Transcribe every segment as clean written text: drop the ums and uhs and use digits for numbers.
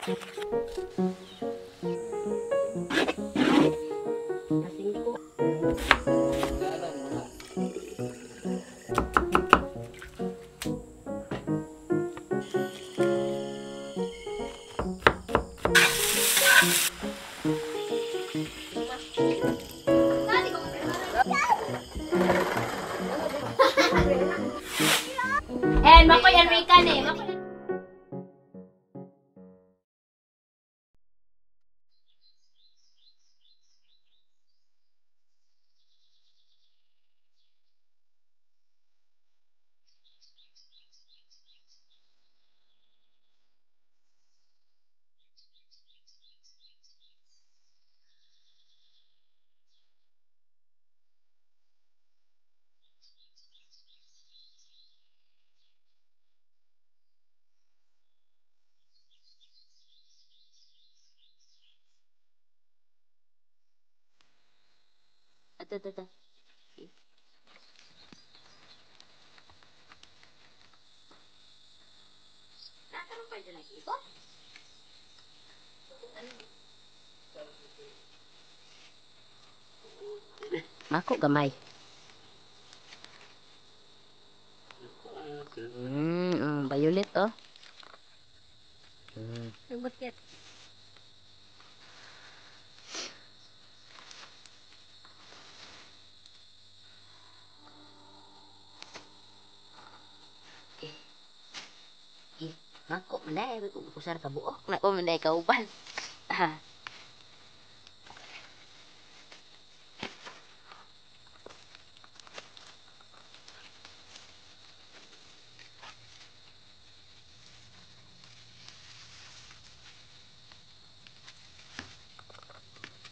And Makoy Enrica ni. Makoy. Ito, ito. Nakaroon pa dyan ang ikot? Mako gamay. Violet, oh. Bakit? Mako man dai, kusar ka buok na ko man dai kauban.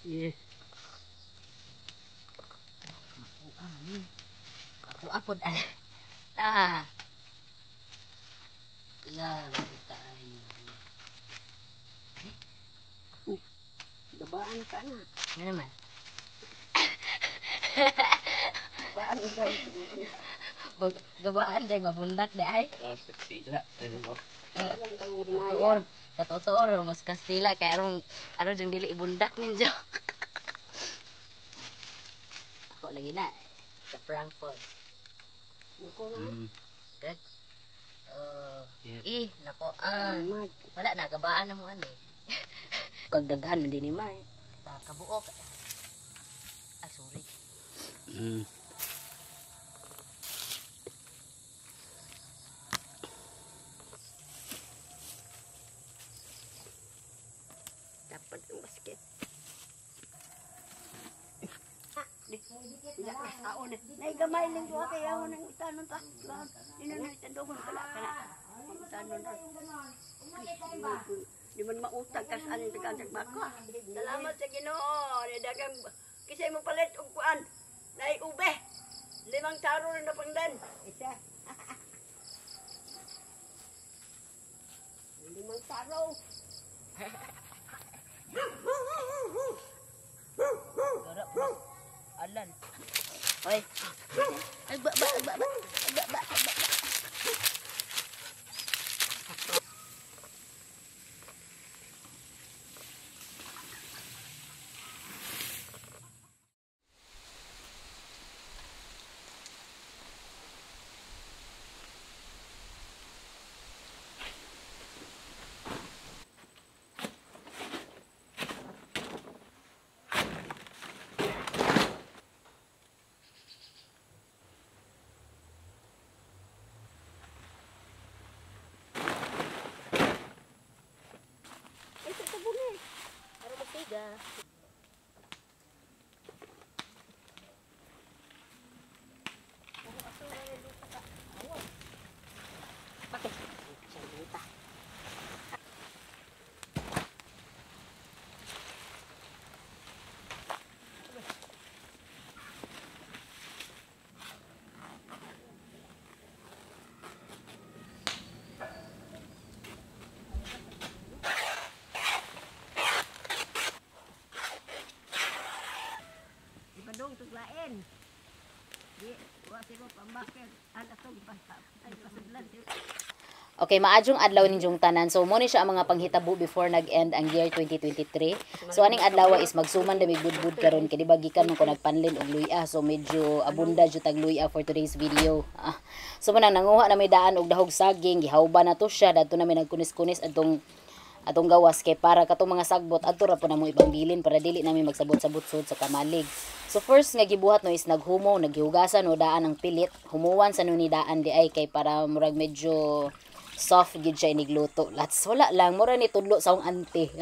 Yeah. Ako apod ah. La tayo. Gabaan ka na. Ano naman? Gabaan ka. Gabaan dahil mabundak di ay. Kastila. Totoo. Sa totoo, mas Kastila. Kaya aron diyang dili ibundak ninyo. Ako lagi na. Sa Frankfurt. Good. Yep. Eh, nako. Wala na, gabaan na mo ano eh. Kagdaghan, hindi ni May. Kabuok. Ah, sorry. Dapat ang basket. Naigamay lang ko kaya ako nang utanon ta. Inanoy tandogon pala kana. Utanon ta. Di man mautag kas aning tagatag baka. Salamat sa Ginoo. Daghang kisay mo palit og kuan. Nay ube. 5 taro na napangdan. Isa. 5 taro. Alan. Oy. Ay ba ba ba ba ba ba ba. Okay, maadjong adlaw ninyong tanan. So mo ni siya ang mga panghitabo before nag-end ang year 2023. So aning adlaw is magsuman dami budbud karon kay di ba gikan man ko nagpanlin og luya. So medyo abunda jud tag luya for today's video. So mo nang nanguha na may daan og dahog saging, gihawba na to siya dadto na may nagkunis-kunis adtong atong gawas kay para katong mga sagbot adto ra po namo ipangbilin para dili nami magsabot-sabot sud sa kamalig. So first nga gibuhat no is naghumo, naghihugasan no daan ang pilit, humuwan sa nuni daan di ay kay para murag medyo soft gid siya inigluto. Lats wala lang mura ni tudlo sa akong auntie.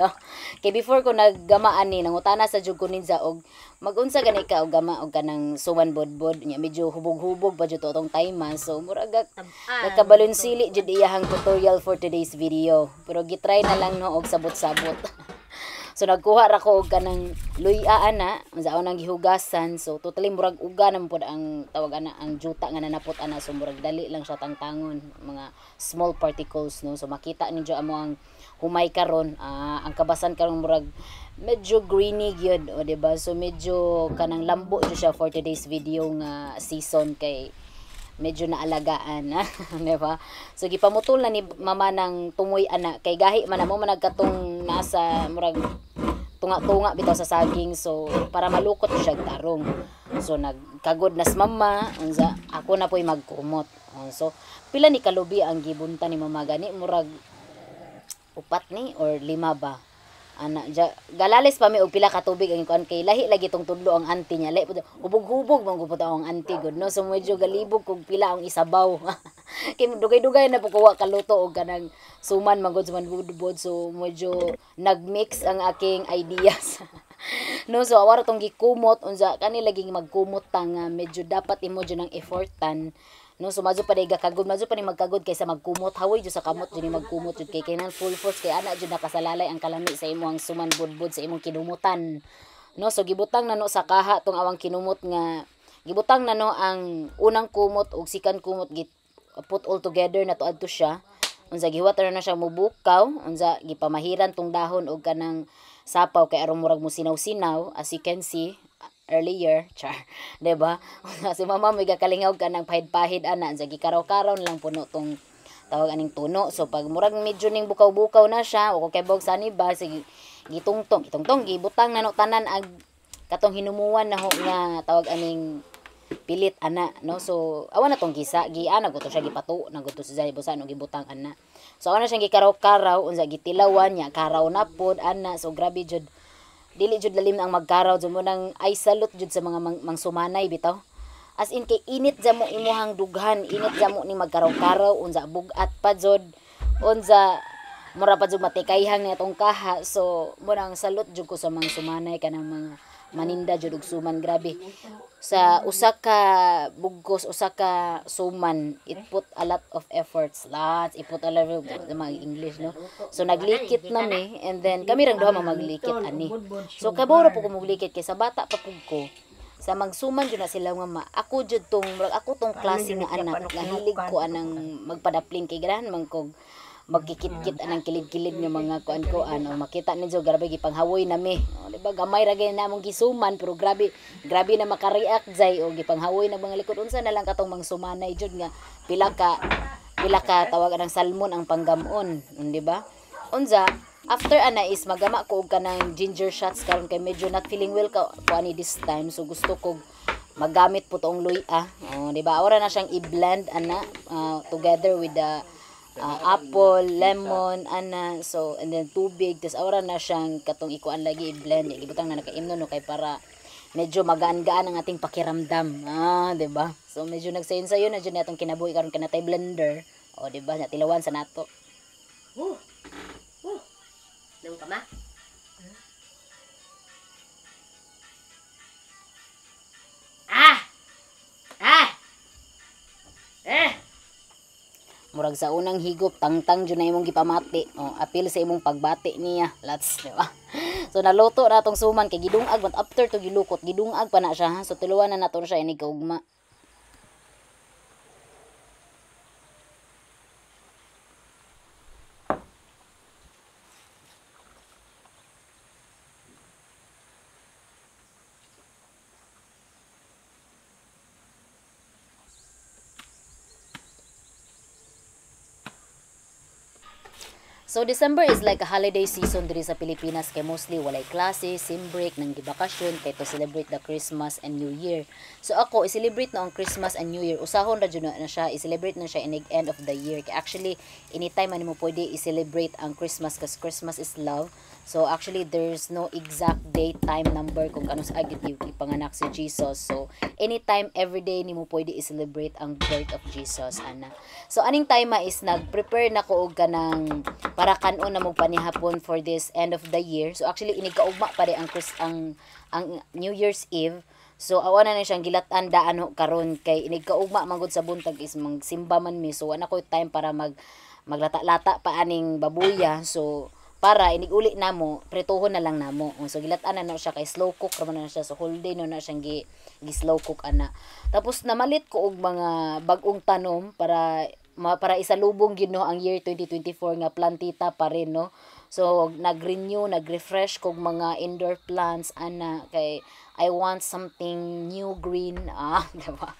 Kay before ko naggamaan ni nangutana sa jud ko ninja og magunsa gani ka og gama og kanang suman bodbod nya medyo hubog-hubog pa jud to atong time man. So mura nagkabalon sili jud iyahang tutorial for today's video. Pero gitry na lang no og sabot-sabot. So nagkuha ra ko og kanang luya ana, unsa nang gihugasan. So totally murag uga naman pod ang tawag ana ang juta nga nanapot ana, so murag dali lang siya tangtangon, mga small particles no. So makita ninyo amo ang humay karon, ang kabasan karon murag medyo greeny gyud, o di ba? So medyo kanang lambo jud siya for today's video nga season kay medyo naalagaan, di ba? So gipamutol na ni mama ng tumoy ana kay gahi man mo managkatong nasa murag tunga-tunga bitaw sa saging, so para malukot siya tarong. So nagkagod nas mama, unsa ako na po'y magkumot. So pila ni kalubi ang gibunta ni mama gani, murag 4 ni or 5 ba ana galalis pa mi og pila ka tubig ang kuan kay lahi lagi tong tudlo ang auntie niya, lahi hubog-hubog man gud ang auntie gud no. So medyo galibog kog pila ang isabaw. Kay dugay-dugay na po kuwa kaluto og kanang suman man gud suman budbod, so medyo nagmix ang aking ideas. No, so awara tong gikumot unsa kani laging magkumot ta nga medyo dapat imo jud ang effortan no. So madyo pa day gakagod, madyo pa ni magkagod kaysa magkumot, hawoy jud sa kamot jud ni magkumot jud kay kinahanglan full force kay ana jud nakasalalay ang kalami sa imong suman budbud sa imong kinumutan no. So gibutang na no sa kaha tong awang kinumot nga gibutang na no ang unang kumot ug second kumot, git put all together na to adto siya. Unsa gihuwat na siya mubukaw, unsa gipamahiran tong dahon og kanang sapaw kay aron murag mo sinaw-sinaw, as you can see earlier, char, 'di ba? Si mama may gakalingaw ka ng pahid-pahid ana, unsa gikaraw-karaw lang puno tong tawag aning tuno. So pag murag medyo ning bukaw-bukaw na siya o kay bog sani ba, sige gitungtong, gitungtong gibutang na no tanan ag katong hinumuan na ho nga tawag aning pilit ana no. So awa na tong gisa, giana ko to siya gipatu, naguto sa busa no gibutang ana. So awa na siyang gikaraw-karaw, unsa gitilawan niya, karaw na pod ana. So grabe jud, dili jud lalim ang magkaraw jud mo nang ay salute jud sa mga mangsumanay bitaw. As in kay init jamo imuhang dughan, init jamo ni magkaraw-karaw, unsa bugat pa jud, unsa mura pa jud matikayhang ni atong kaha. So mo nang salute jud ko sa mga sumanay kanang mga maninda jud og suman, grabe. Sa usa ka bugkos, usa ka suman, it put a lot of efforts, lots, it put a lot of mga English no. So naglikit na mi, and then kami rang duha maglikit ani. So kaboro po ko moglikit kay sa bata pa pud ko. Sa magsuman jud na sila nga ma, ako jud tong murag ako tong klase nga anak, nahilig ko anang magpadapling kay ganahan man kog magkikit-kit anang kilid-kilid nga mga kuan-kuan. O makita ninyo grabe gipanghawoy nami. O di ba gamay ra gyud namong gisuman pero grabe grabe na makareact jay o gipanghawoy na mga likod. Unsa na lang katong mangsumanay jud nga pila ka tawag anang salmon ang panggamon, di ba? Unsa after ana is magama ko og kanang ginger shots karon kay medyo not feeling well ka kuani this time, so gusto ko magamit po toong luya. O di ba? Ora na siyang i-blend ana together with the apple, lemon, ana, so and then tubig, tas awra na siyang katong ikuan lagi i-blend, ibutang na nakaimno no kay para medyo magaan-gaan ang ating pakiramdam. Ah, 'di ba? So medyo nagsayon-sayon na jud na atong kinabuhi karon kanatay blender. O di ba? Natilawan sa nato. Nang ka ma? Ah! Ah! Eh! Murag sa unang higop, tangtang jud na imong gipamati. O, apil sa imong pagbati niya. Lats, di ba? So naluto na atong suman kay gidungag, but after to gilukot, gidungag pa na siya. Ha? So tuluan na nato siya inig kaugma. So December is like a holiday season diri sa Pilipinas kay mostly walay klase, sim break, nang gibakasyon kay to celebrate the Christmas and New Year. So ako i-celebrate na ang Christmas and New Year. Usahon ra jud na siya, i-celebrate na siya inig end of the year. Kay actually anytime man mo pwede i-celebrate ang Christmas kasi Christmas is love. So actually there's no exact date, time, number kung kanus agit ipanganak si Jesus. So anytime, everyday nimo pwede i-celebrate ang birth of Jesus ana. So aning time is nag-prepare na ko og kanang para kanon na mo panihapon for this end of the year. So actually inig kaugma pa ang ang New Year's Eve. So awa na siyang gilatan daan ho karon kay inig kaugma man gud sa buntag is magsimba man mi. So wala ko time para maglata-lata pa aning babuya. So para inig uli namo, prituhon na lang namo. So gilatan na siya kay slow cook ra man na siya. So whole day no na siyang gi slow cook ana. Tapos namalit ko og mga bag-ong tanom para isalubong gyud no ang year 2024 nga plantita pa rin no. So nag-renew, nag-refresh kog mga indoor plants ana kay I want something new green diba?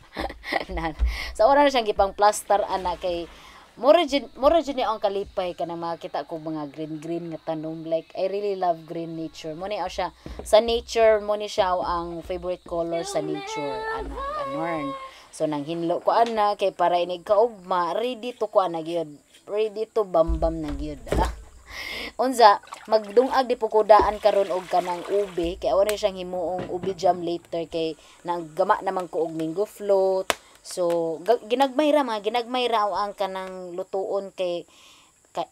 So ora na siyang gipang plaster ana kay mura jud ni ang kalipay kana makita ko mga green nga tanom. Like I really love green nature. Mo ni siya sa nature, mo ni siya ang favorite color sa nature ana ganon. So nanghinlo ko ana kay para inig kaugma ready to ko ana gyud. Ready to bambam na gyud. Unsa magdungag di po ko daan karon og kanang ube kay awa na siyang himuong ube jam later kay naggama naman ko og mango float. So ginagmay ra mga ginagmay ra ang kanang lutuon kay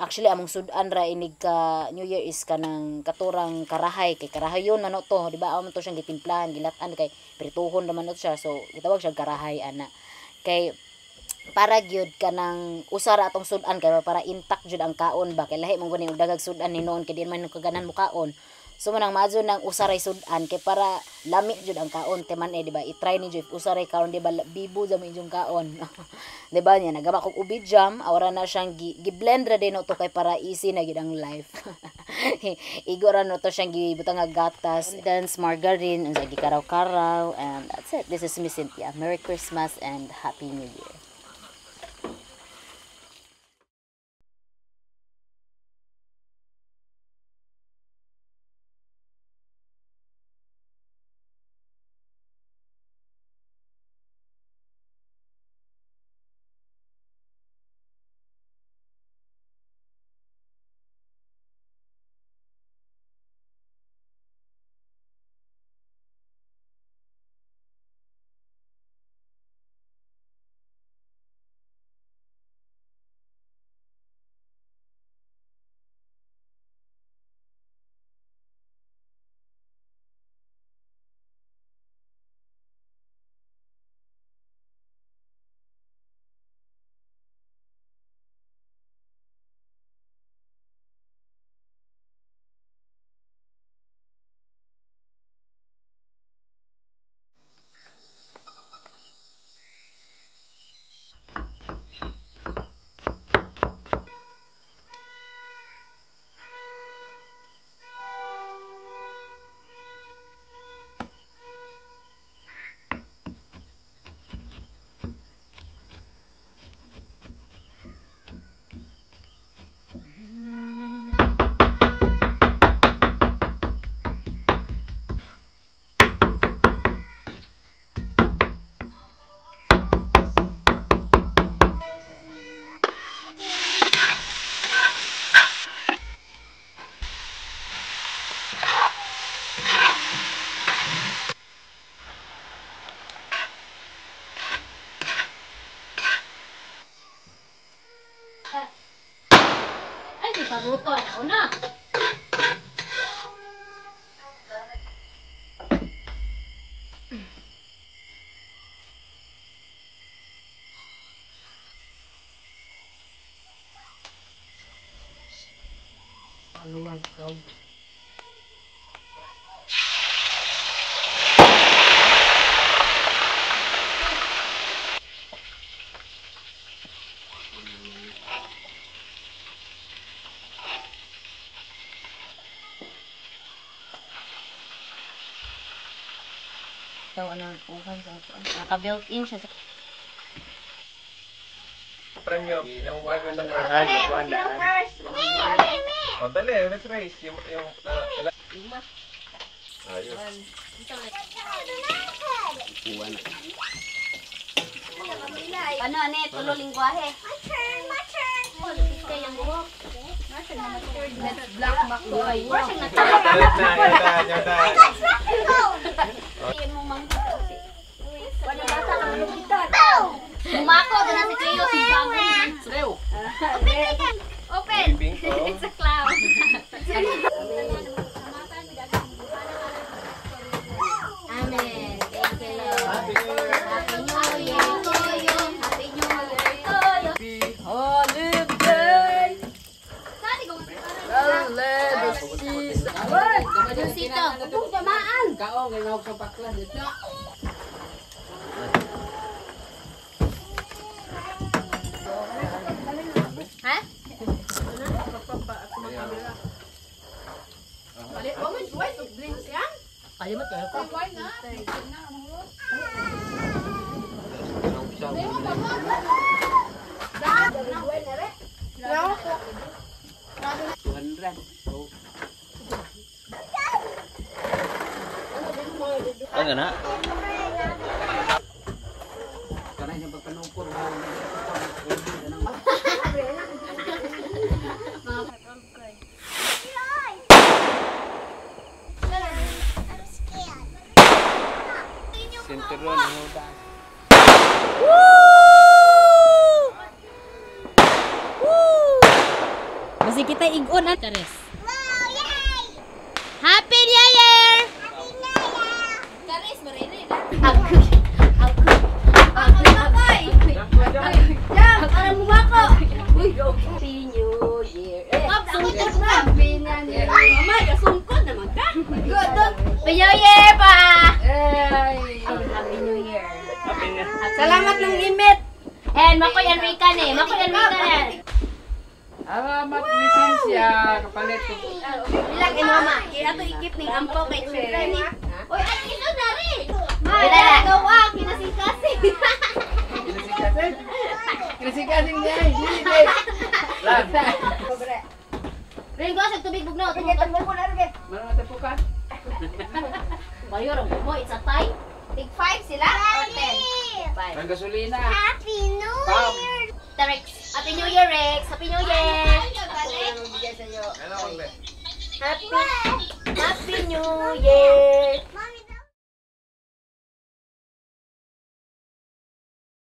actually among sudan ra inig ka New Year is kanang katurang karahay kay karahayon man to, di ba? Amo to siyang gitimplahan, gilatan kay prituhon naman to siya. So gitawag siya karahay ana. Kay para gyud kanang usara atong sudan kay para intact jud ang kaon ba kay lahi man gani og dagag sudan ni noon kay di man kaganan mo kaon. So manang maadyo nang usaray sudan kay para lami jud ang kaon te man di ba? I-try ni jud usaray kaon di ba bibo jam inyong kaon. Di ba niya nagama kog ubi jam awra na siyang gi-blend ra din to kay para easy na gid ang life. Igo ra no to siyang gibutang nga gatas, then margarine unsa gikaraw-karaw and that's it. This is Miss Cynthia. Merry Christmas and Happy New Year. Ay, di pa luto. Ako na. Ano man ikaw? Ano, naka-built-in siya sa Pre. Oh, dali, let's race. Yung, ayos. Ano, ane, tulo lingwahe. My turn, my turn. Black McCoy. Dalit na, yata, yata. Mumako, doon na si Cleo, si Bago. Open! Open! It's a clown. Amen. Thank you, Lord. Happy New Year to you. Happy New Year to you. Holiday. Dulcito. Kaong, ginawag sa paklan. Ha? Kalimot kayo ko. Ano na? Kanay siyang pagpanupor. Sinturon, huda. Basi kita igon at Teres. Happy New Year! Karis, marine. Agoy. Agoy. Agoy. Parang mumako. Happy New Year. Eh, Sungkot Happy New Year. Mama, kasungkot naman ka. Happy New Year pa! Happy New Year. Salamat ng imit. And Makoy Enrica ni. Makoy Enrica ni. Alamat lisensya, kapalit ko. Bilang mama, ato ikip ning ampaw kay children ni. Uy, ay, ito na rin! Ma, gawa, kinasikasi. Kinasikasing. Kinasikasing niya. Hindi. Lang. Ringo, sa tubig bugnaw. Manong matapukan? Bayo, rong mo, it's a tie. Big 5 sila or 10? 5. Ang gasolina. Happy New Year! Rex. Happy New Year, Rex. Happy New Year. Ano, konti? Happy, Happy New Year.